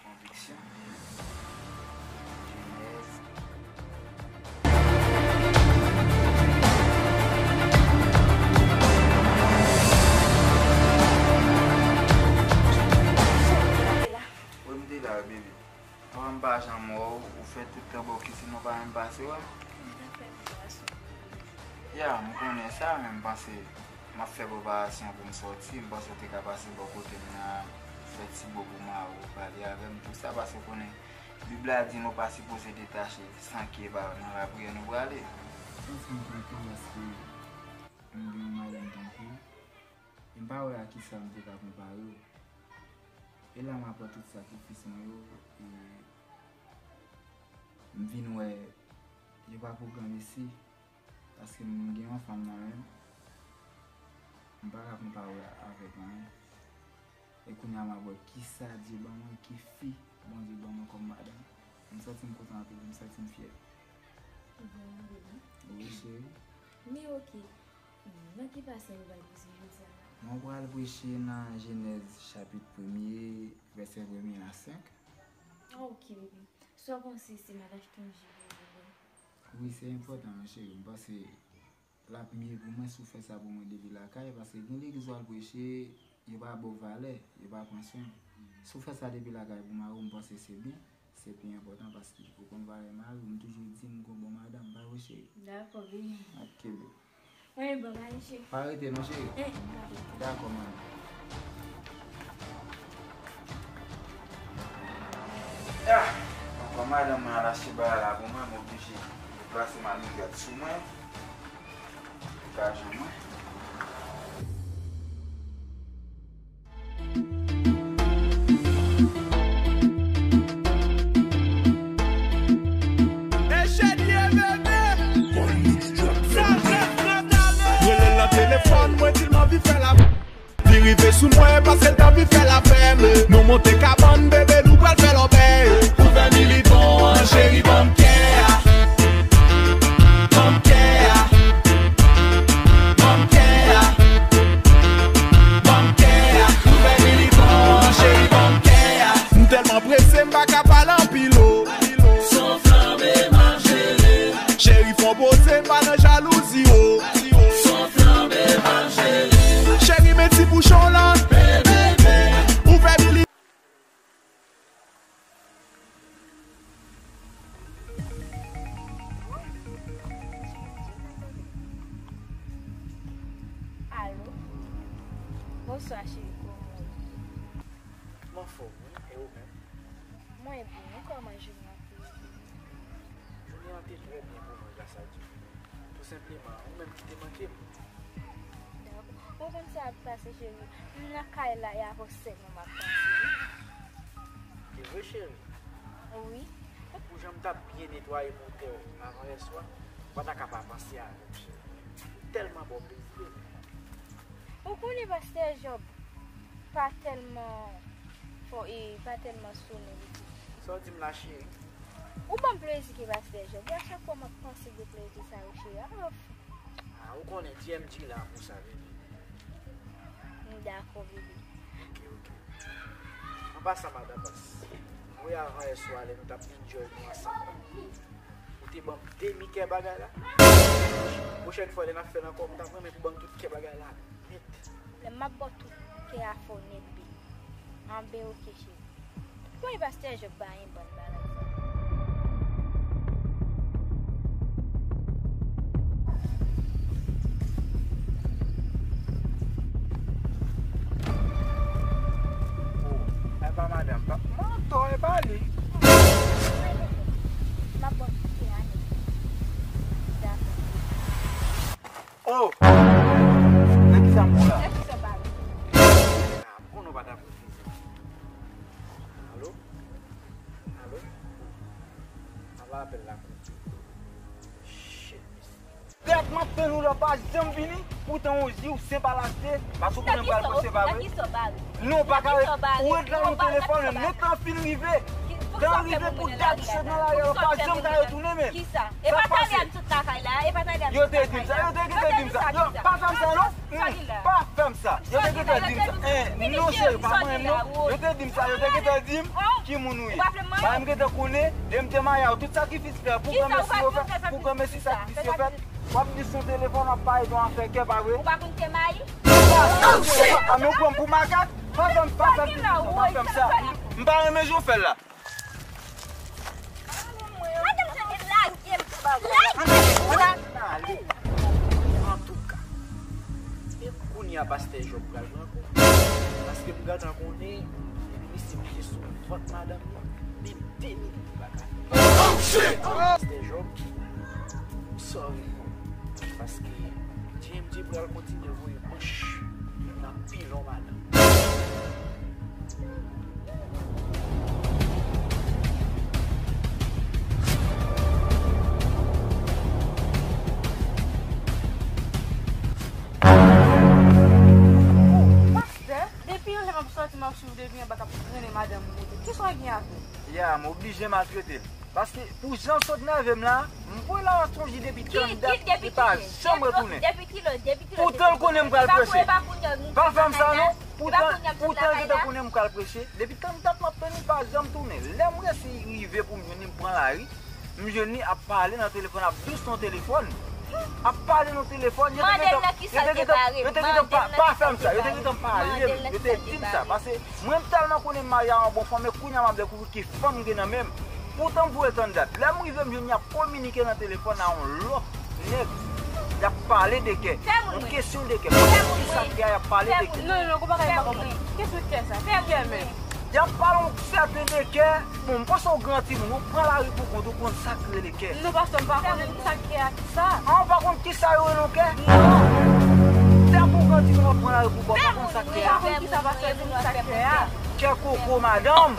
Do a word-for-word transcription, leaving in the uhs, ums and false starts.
Konviksyon. Wi, m te la, wi, baby. Papa m pa janm wè w, ou fè tout tan bòkis, sinon pa menm pase w a. M te fè preparasyon. Ya, m konnen sa, men m panse m ap fè preparasyon pou m sòti, m panse w te ka pase bò kote m nan, fè ti bo pou m a ou pale avè m, tout sa, paske w konnen Bib la di nou pa sipoze detache san ke e pa nan lapriyè nou prale. Santi m kontan paske m gen yon madanm tankou w. E m pa wè a kisa m te ka konpare w. E la m ap wè tout sakrifis mwen yo, e m vin wè yo pa pou granmesi, paske m gen yon fanm nan men m, m pa ka konpare w avèk anyen. E kounye a m ap wè kisa Dye ban mwen, ki fi Bondye ban mwen kòm madanm. M santi m kontan anpil, m santi m fyè. Vrèman, bebe. Wi, cheri. Men oke, nan ki pasaj nou pral preche jodi a la? Mwen pral preche nan Jenèz chapit premye, vèsè premye a senk. Ah, oke, bebe. Sa w panse si m al achte yon ji pou ou, bebe? Wi, se enpòtan, wi, cheri. M panse l ap mye pou mwen si w fè sa pou mwen depi lakay, paske gen legliz w al preche, yo pa ba w valè, yo pa pran swen w. Si w fè sa depi lakay pou mari w, m panse se byen, se pi enpòtan paske ou konn valè mari w. M toujou di m gon bon madanm, pa vre, cheri? Dakò, bebe. Ok, bebe. Mwen, bon, m ale, cheri. Pa rete non, cheri. Eh, m pa rete. Dakò, manmi. Ah! Ankò madanm mwen al achte bagay la pou mwen, m oblije deplase m al met gad sou mwen. Pou ka jwenn mwen. Rele l nan telefòn, mwen di l m anvi fè la. Li rive sou mwen paske l t anvi fè lapèn. Nou monte kabann, bebe, nou pral fè lòbèy. Ouvè militon an, cheri, ban m kè a. Ban m kè a. Ban m kè a. Ban m kè a. Ouvè militon an, cheri, ban m kè a. M tèlman prese, m pa ka pale anpil, o. Son flanbe m ap jere. Cheri, fè w poze, m pa nan jalouzi, o. Son flanbe m ap jere. Cheri, men ti bouchon lan. Bebe, ouvè bili. Alo. Bonswa, cheri, kòman w ye? M anfòm, wi. E ou menm? Mwen byen, kòman jounen an te ye? Jounen an te trè byen pou mwen, gras a Dye. Tou senpleman, ou menm ki te manke m. Dakò. Ou konn sa k pase, cheri? M nan kay la, e avè w sèlman m ap panse, wi. E vre, cheri? Wi. Pou jan m t ap byen netwaye motè w avan yèswa, m pa ta ka pa panse avè w, cheri. Ou tèlman ba w plezi. Ou konnen pastè Jòb pa tèlman fò, e pa tèlman sonnen li tou. Sa w di m la, cheri? Ou ban m plezi ke pastè Jòb. A chak fwa m ap panse de plezi sa yo, cheri. Ah, ou konnen D M G la pou sa, bebe. M dakò, bebe. Ok, ok. An pasan, madan Bas, wi, avan yèswa, lè nou t ap enjoy nou ansanm, ou te ban m demi kè bagay la. Pwochèn fwa, lè n ap fè l ankò, m t ap renmen pou ban m tout kè bagay la nèt. Lè m ap ba w tout kè a fò nèt, bebe. Anben, oke, cheri. Bon, e pastè Jòb pa yon bann bagay sa. Oh, e pa madanm, pa, mantò, e pa li. M ap ba w tout kè a nèt. Dakò. Oh! Nan kisa m pou la? Nan kisa w pale? Ah, m konnen w pa t ap refize. Alo? Alo? Apa apèl la koupe. Shit, mesye. Dèt m ap tann ou la pa janm vini, poutan w di w se pa l achte, paske w konnen m pral preche, pa vre? Non, w pa ka ret, ou ret la nan telefòn, lè tan fin rive. Tan rive pou dat sot nan lari a, yo pa janm ka retounen menm. Kisa? E pa talè a m sot lakay la, e pa talè a m sot lakay la. Yo te di m sa, yo te gentan di m sa. Yo, pa fè m sa non. Hmm, pa fè m sa. Yo te gentan di m sa. Eh, non cheri, pa manyen m non. Yo te di m sa, yo te gentan di m ki moun ou ye. Ba m gentan konnen, lè m te marye a w, tout sakrifis fè pou granmesi yo fè, pou granmesi sakrifis yo fè. W ap di sou telefòn, w ap pale de yon afè kè, pa vre? Ou pa konn te mayi? A, men ou pran m pou makak? Pa fè m, pa fè m, pa fè m sa. M pa renmen jan w fè l la. Antouka, se kounye a pastè Jòb pral pran kou. Paske m gentan konnen, li misye pye sou vant madanm li, menm de minit li pa ka fè. Pastè Jòb, sorry, paske J M J pral kontinye voye manch nan pilon madanm. Pastè, depi yon lè m ap sòti, m ap swiv depi anba k ap trennen madanm m moute. Kisa w gen avè l? Ya, m oblije maltrete l. Paske pou jan l sot nève m la, m voye l al sonje depi tann dat, li pa janm retounen. Poutan l konnen m pral preche. Pa fè m sa non. Poutan, poutan l gentan konnen m pral preche. Depi tann dat m ap tann li, li pa janm tounen. Lè m resi rive pou m jwenn li, m pran lari, m jwenn li ap pale nan telefòn, ap dous nan telefòn. Ap pale nan telefòn, yo te gentan, yo te gentan, yo te gentan pa, pa fè m sa, yo te gentan pale m, yo te di m sa, paske mwen m tèlman konnen m marye a yon bon fanm, men kounye a m ap dekouvri ki fanm m gen nan men m. Poutan m voye tann dat. Lè m rive, m jwenn y ap kominike nan telefòn a yon lòt nèg. Y ap pale de kè. Yon kesyon de kè. Kisa k gen, y ap pale de kè. Non, non, non, konpa, pa konprann. Kesyon kè sa? Ki kè menm? Y ap pale yon sèten de kè. Bon, m panse w gran timoun, ou pran lari pou kont ou, konn sa k rele kè. Non, pastè, m pa konnen sa k kè a, kisa? A, ou pa konn kisa yo rele yon kè? Non. Depi w gran timoun, w ap pran lari pou kont ou, pa konn sa k kè a. Ou pa konn kisa, pastè, di m sa k kè a. Kè koko, madanm.